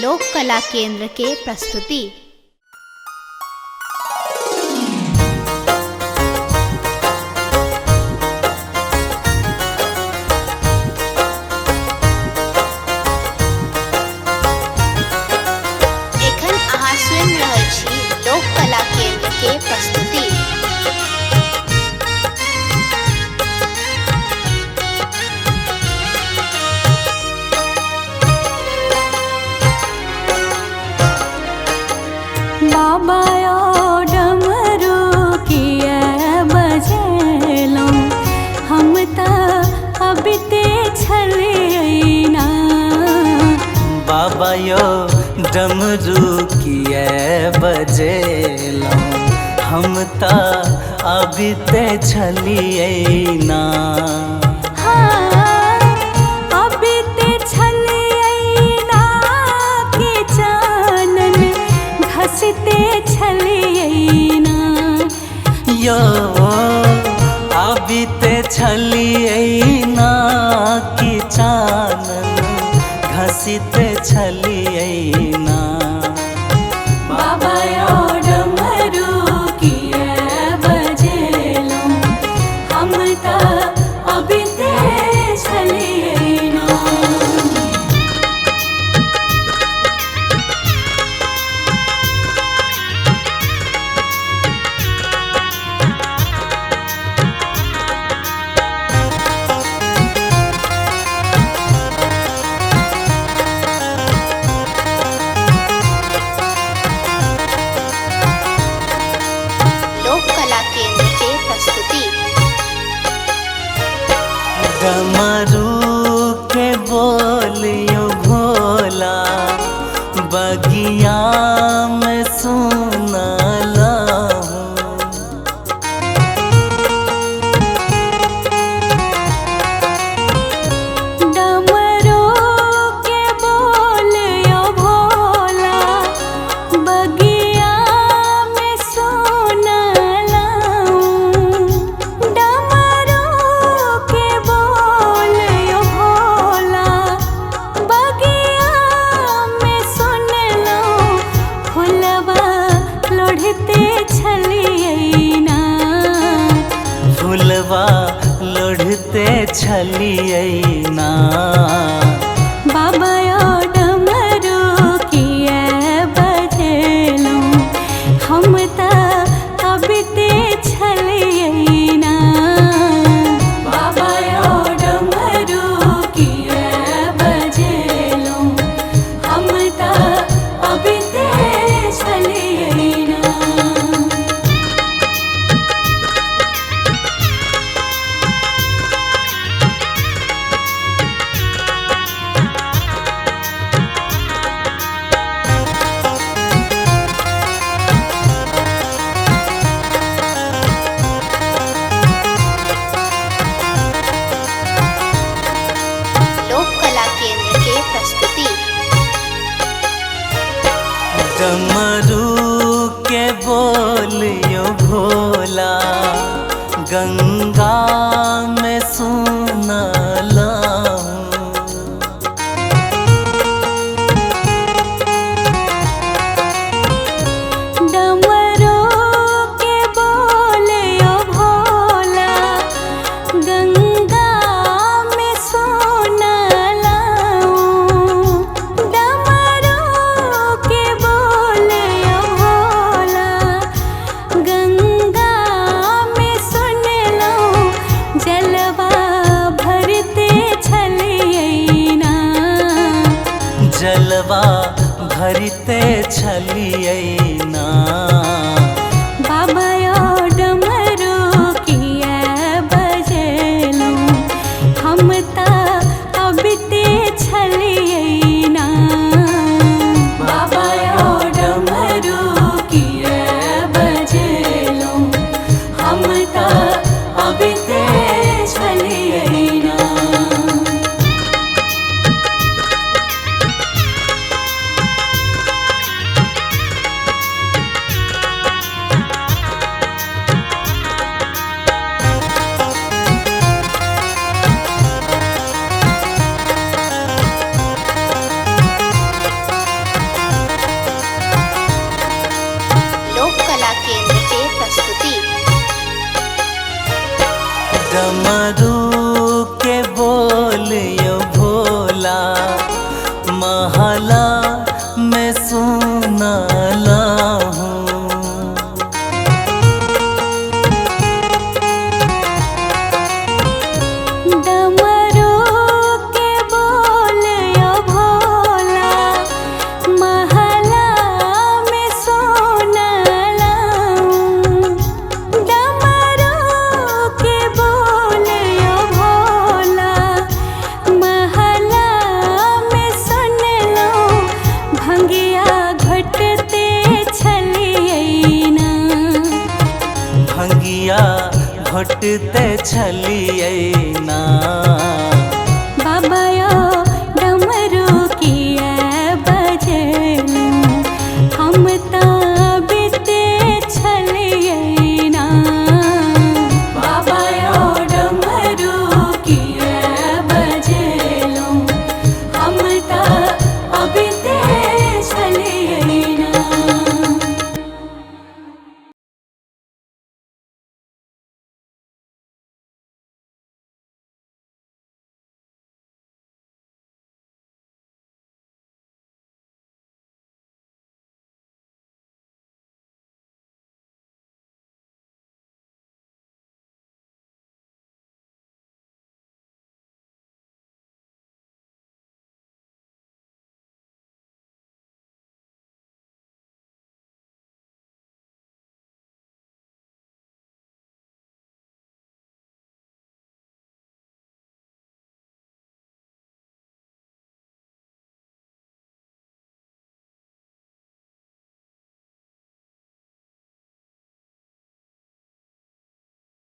लोक कला केंद्र के प्रस्तुति। एखन अहाँ सुनि रहल छी लोक कला केंद्र के प्रस्तुति। बाबा यो डमरू किया बजेलहुँ, हम त अबिते छलियै ना। बाबा यो डमरू किया बजेलहुँ, हम त अबिते छलियै ना। हाँ, अबिते छलियै ना के चानन घसते छलियै ना। यो अबिते छलियै ना कि चानन घसिते छलियै ना। बाबा यो डमरू किया बजेलहुँ, हम त अबिते छलियै ना। लोक कला केंद्र के प्रस्तुति। डमरू के बोलियो भोला, बगिया में सुनलहुँ। डमरू के बोलियो भोला, बगिया में सुनलहुँ। डमरू के बोलियो भोला, बगिया में सुनलहुँ। फुलवा लोढ़ते छलियै ना। फुलवा लोढ़ते छलियै ना। बाबा यो डमरू किया बजेलहुँ, हम त अबिते छलियै ना। बाबा यो डमरू किया बजेलहुँ, हम त अबिते छलियै ना। लोक कला केंद्र के प्रस्तुति। डमरू के बोलियो भोला, गंगा में सुनलहुँ। डमरू के बोलियो भोला, गंगा में सुनलहुँ। डमरू के बोलियो भोला, गंगा में सुनलहुँ। जलवा भरते छलियै ना। जलवा भरिते छलियै ना। बाबा यो डमरू किया बजेलहुँ, हम त अबिते छलियै ना। बाबा यो डमरू किया बजेलहुँ, हम त अबिते छलियै ना। लोक अबिते छलियै